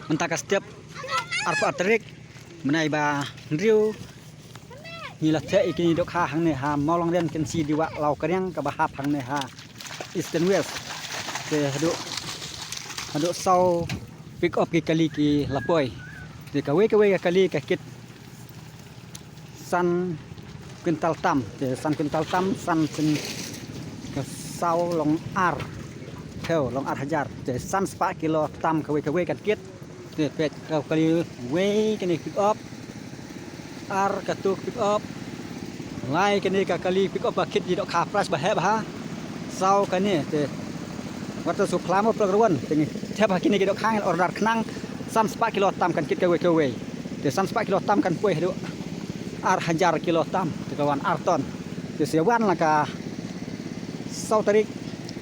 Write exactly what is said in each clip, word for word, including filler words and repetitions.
Mynta ka step arphew ar tarik bnai ba hynriew, ngi la theh ïa kine ki dohkha hangne ha Mawlangren, Kynshi, Diwah, Lawkariang, kaba hap hangne ha East and West. Te haduh, haduh saw pick up ki kali ki la poi. Te kawei kawei ka kali ka kit san kwintal tam, te san kwintal tam, san sien ka saw long ar phew, long ar hajar, te san spah kilo tam kawei kawei kan kit. Te peit ka kali wei kane pick up, ar katu pick up, lai kane ka kali pick up ba kit ïa ki dohkha prize ba heh bha. Saw kane te wat shu phla mo phlok ruan, te ngi thep ha kine ki dohkha ngi order khnang san spah kilo tam kan kit kawei kawei. Te san spah kilo tam kan poi haduh ar hajar kilo tam, te ka wan ar ton. Te sa wan la ka saw tarik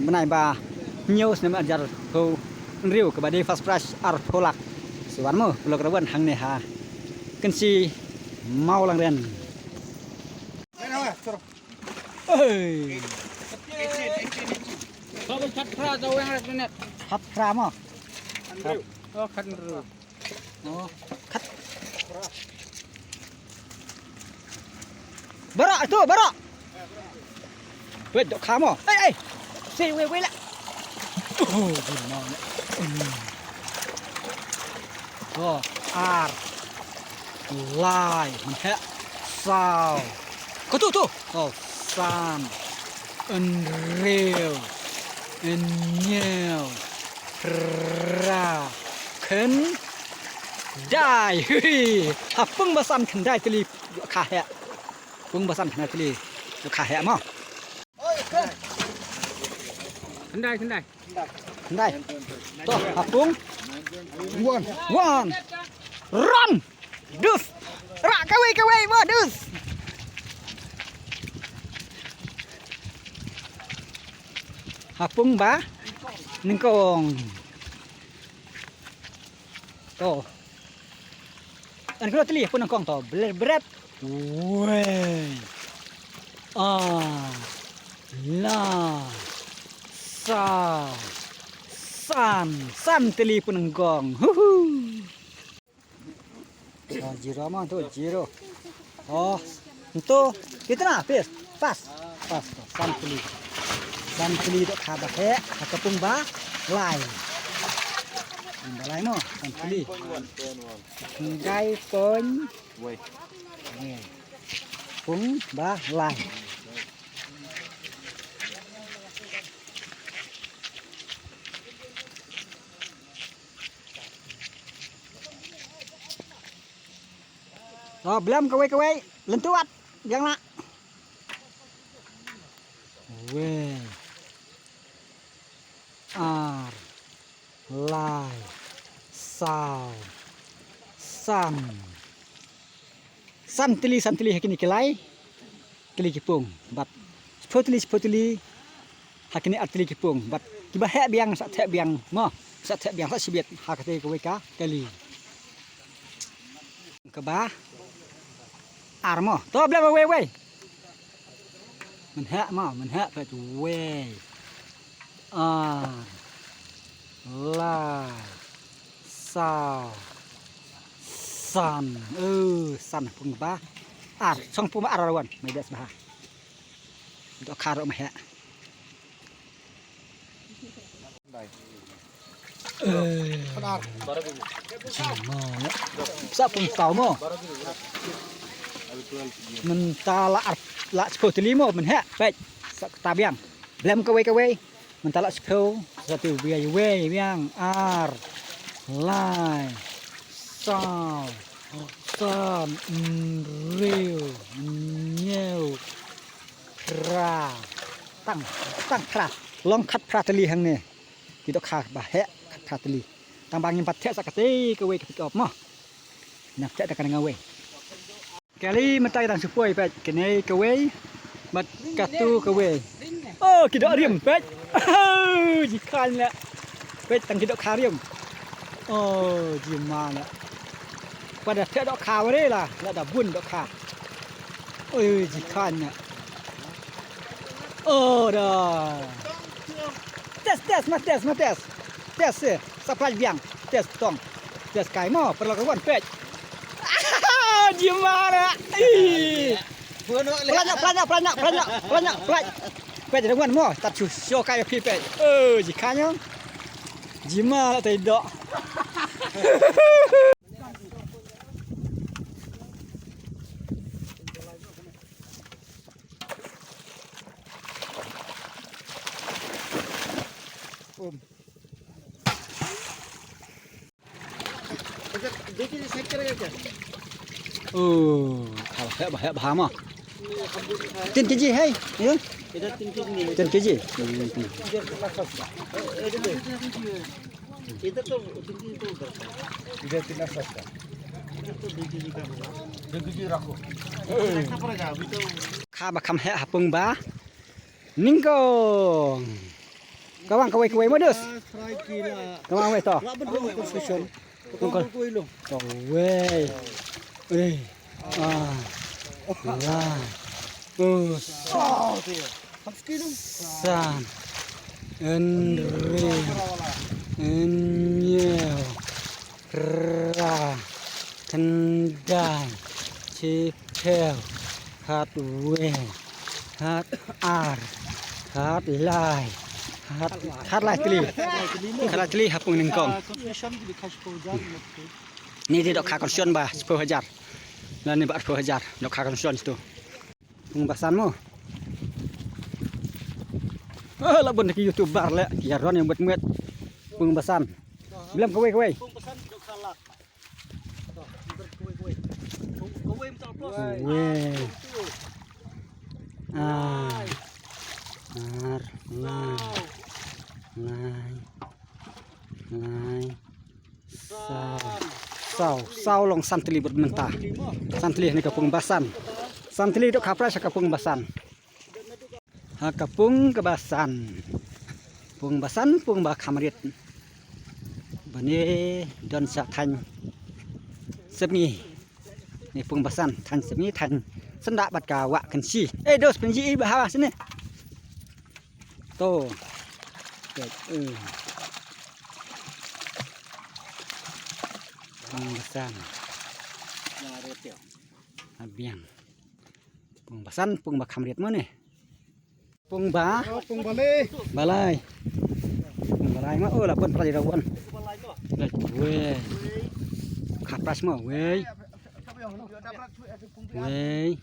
bnai ba hynñiew snem ar hajar phew hynriew kaba dei first prize arphew lak. Sa wan mo phlok ruan hangne ha Kynshi, Mawlangren. Oi. Khat phra to weng rek net. Khat phra mo. Oh, khat hynriew. Oh, khat. Baroh tu, baroh. Wei, dohkha mo. Ei, ei. Si wei wei la. Oh, di mo. Oh, ar. Lai, mynheh, saw. Katu tu. Oh, san. Hynriew. Hynñiew. Phra. Khyndai. Hui. Ha pung ba san khyndai tylli kha heh. Pung ba san khyndai tylli kha heh mo. Khyndai, khyndai. Khyndai. To, ha pung. Wan. Wan. Run. Dus. Rah kawei kawei mo, dus. Ha pung ba nyngkong. To. Ngan kynnoh tylli ha pung nyngkong to. Bret, bret. Wei. Ar. Lai. Saw. San. San tylli ha pung nyngkong. Huhu. Oh, zero mo, tu zero. Oh, tu. Kitna? Pas. Pas. Pas. San tylli. San tylli dohkha ba heh ha ka pung ba lai. Pung ba lai mo, san tylli. Nine point one. Nine point. Wei. Pung ba lai. Oh, blem kawei kawei, lynti wat, biang lah. Wei. Ar. Lai. Saw. San. San tylli, san tylli ha kine ki lai. Tylli ki pung. Bad. Shiphew tylli, shiphew tylli. Ha kine ar tylli ki pung. Bad. Kiba heh biang, sa theh biang. Mo. Sa theh biang, sa shibit. Ha kata kawei ka kali. Kaba. Ar mo. To blem wei wei. Mynheh mo, mynheh peit wei. Ar. Lai. Saw. San. Oh, san pung ba. Ar, song pung ba ar wan. Mai das ba. Dohkha ruh mynheh. Eh. Jima ya. Sa pung saw mo. Mynta la ar, la shiphew tylli mo, mynheh, peit. Sa kata biang. Blem kawei kawei. Mynta la shiphew, sa tu biang, wei biang, ar. Lai. Saw. San. Hynriew. Hynñiew. Phra. Tang, tang phra. Long khat phra tylli hangne. Ki dohkha ba heh khat phra tylli. Tang ba ngim pat theh sa kata kawei ka pick up mo. Nang theh ta ka nga wei. Kali mynta tang shu poi peit kane kawei. Bad katu kawei. Oh, ki doh rim peit. Oh, ji khan la. Peit tang ki dohkha rim. Oh, jima la. Pat da theh dohkha ware la, la da bun dohkha. Oi, ji khan na. Oh, da. Test, test, ma test, ma test. Test, eh, surprise biang. Test tong. Just kai mo, paralok ka wan peit. Jima na. Ih. Pla nyok, pla nyok, pla nyok, pla nyok, pla nyok, pla. Peit da wan mo, tat shu shu kai phi peit. Oh, ji kai nyong. Jima la tai dok. ओ, खा, है, है, भामा। तीन केजी है, ये? इधर तीन केजी नहीं है। तीन केजी? हम्म, हम्म। इधर तो सस्ता। इधर तो तीन केजी तो उधर। इधर कितना सस्ता? इधर तो दो केजी का होगा। दो केजी रखो। सस्ता पड़ेगा, अभी तो। Kha ba kham heh ha pung ba nyngkong. Ka wan kawei kawei mo dus. Ka wan wei to. Kawei. Wei. Wei. Ah. Lai. Us. San. Hynriew. Hynñiew. Phra. Khyndai. Shiphew. Khatwei. Khatar. Khatlai. Khat, khatlai tylli. Khatlai tylli ha pung nyngkong. Ni dei dohkha kongsan ba shiphew hajar. Lane ba arphew hajar. Dohkha kongsan tu. Pung ba san mo. Ah, la bun ki YouTuber le, ki ïaron ïa met met. Pung ba san. Bilang kawei kawei. Wei. Ar. Ar. Lai. Lai. Lai. Saw. Saw. Saw long san tylli bad mynta. San tylli ne ka pung ba san. San tylli dohkha prize ka pung ba san. Ha ka pung kaba san. Pung ba san, pung ba kham rit. Ba ne don sha thaiñ Sepngi. Ne pung ba san, thaiñ Sepngi, thaiñ Syndah bad ka Wah Kynshi. Eh, dos pynji i ba hawa sini. To. Peit, eh. Pung ba san. Abiang. Pung ba san, pung ba kham rit mo ne. Pung ba? Oh, pung balei. Balai. Pung balai ma, oh, la pun prai rawan. Wei. Kha prize ma, wei. Wei.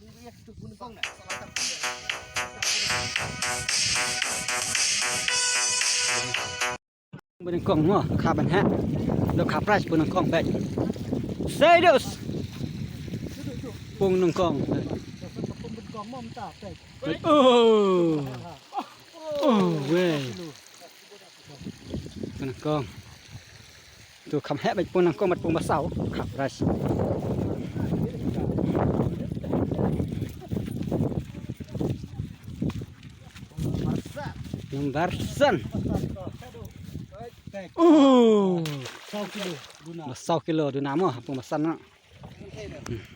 Pung nyngkong mo, kha ban heh. Dohkha prize pung nyngkong bad. Sei dus. Pung nyngkong. Oh. Oh, wei. Pung nyngkong. Tu kham heh bad pung nyngkong bad pung ba saw. Kha prize. Number san. Uh. Saw kilo duna. Ba saw kilo duna mo, pung ba san na. Hmm.